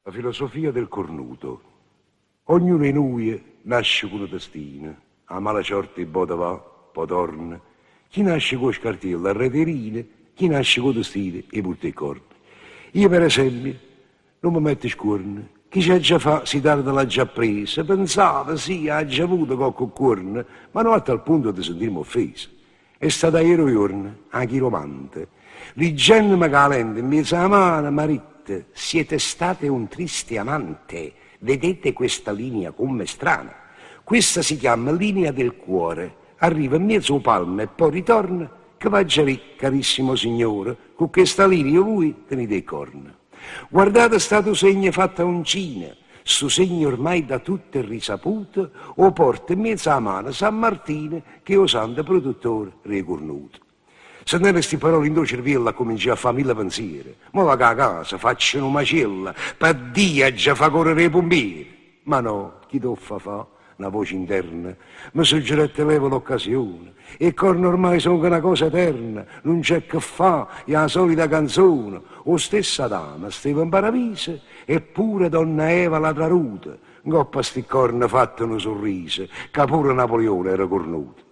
La filosofia del cornuto. Ognuno 'e nuje nasce cu nu destino, 'a mala ciorta 'e vvote va, po' torna. Chi nasce cu 'o scartiello arreto 'e rine, chi nasce cu 'o destino 'e purtà 'e corne. Io per esempio nun me metto scuorno, che ce aggia fà si tarde l'aggio appreso, pensavo, sì, aggio avuto cocche cuorno, ma no a tal punto de sentirme offeso. È stato ajere 'o juorno, 'a chiromante, liggenneme cu 'a lente 'mmiez' 'a mano, m'ha ditto, Siete state un triste amante, vedete questa linea comm'è strana? Questa si chiamma linea del cuore, arriva 'mmiez' 'o palmo e po' ritorna, che v'aggia dì, carissimo signore, cu chesta linea vui tenite 'e corna. Guardate st'atu segno fatto a uncino, Stu segno ormai da tutte è risaputo, 'o porta 'mmiez' 'a mano San Martino ch'è 'o santo prutettore d' 'e curnute. Sentenne sti parole dint' 'o cerviello accuminciaje a fa' mille penziere, Mo vaco 'a casa, faccio nu maciello, pe' Dio aggia fa' correre 'e pumpiere! Ma no, chi t' 'o ffa fa'? Na voce interna me suggerette leva l'occasione, 'e ccorne ormai songo na cosa eterna, nun c'è che ffa, è 'a solita canzone, 'o stesso Adamo steva 'mparaviso e pure donna Eva l'ha traruto, 'ncopp' a sti ccorne fatte nu surriso, ca pure Napoleone era curnuto.